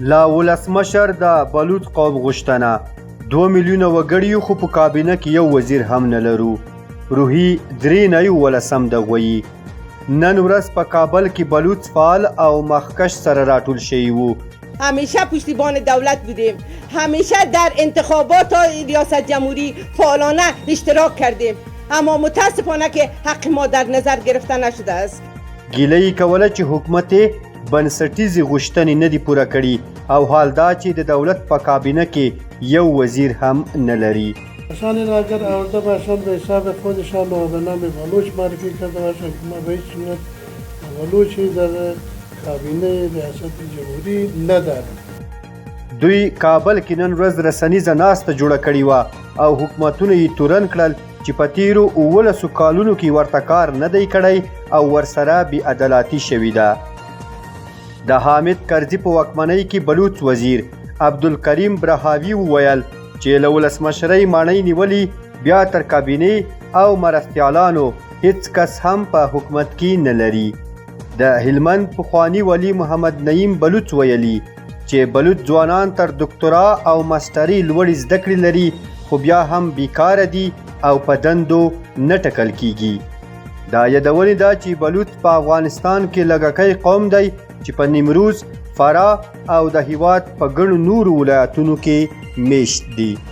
له ولسمشر د بلوڅ قوم غوښتنه، دوه میلیونه وګړي یو خو په کابینه کې یو وزیر هم نه لرو. روهي درې نه یوولسم د غویي. نن ورځ په کابل کې بلوڅ فعال او مخکښ سره راټول شوي وو. همیشه پشتیبان دولت بودیم، همیشه در انتخابات ریاست جمهوری فعالانه اشتراک کردیم، اما متاسفانه که حق ما در نظر گرفته نشده است. ګیله یې کوله چې حکومت یې بنسټیزې غوښتنې نه دي پوره کړي او حال دا چې د دولت په کابینه کې یو وزیر هم نه لري. کسانی را اگر آورده باشند به حساب خودشان و به نام بلوچ معرفی کرده باشند که ما به هیچ صورت بلوچی در کابینه ریاست جمهوری نداریم. دوی کابل کې نن ورځ رسنیزه ناسته جوړه کړې وه او حکومتونه یې تورن کړل چې په تیرو 17 کالونو کې ورته کار نه دی کړی او ورسره بې عدالتي شوې ده. د حامد کرزي په واکمنۍ کې بلوڅ وزیر عبدالکریم برهاوي وویل چې له ولسمشرۍ ماڼۍ نیولې بیا تر کابینې او مرستیالانو هیڅ کس هم په حکومت کې نه لري. د هلمند پخواني والي محمد نعیم بلوڅ ویلي چې بلوڅ ځوانان تر دوکتورا او ماسټري لوړې زده کړې لري خو بیا هم بیکاره دي او په دندو نه ټکل کیږي. د یادونې ده چې بلوڅ په افغانستان کې لږکی قوم دی چې په نیمروز، فراه او د هیواد په ګڼو نورو ولایتونو کې میشت دي.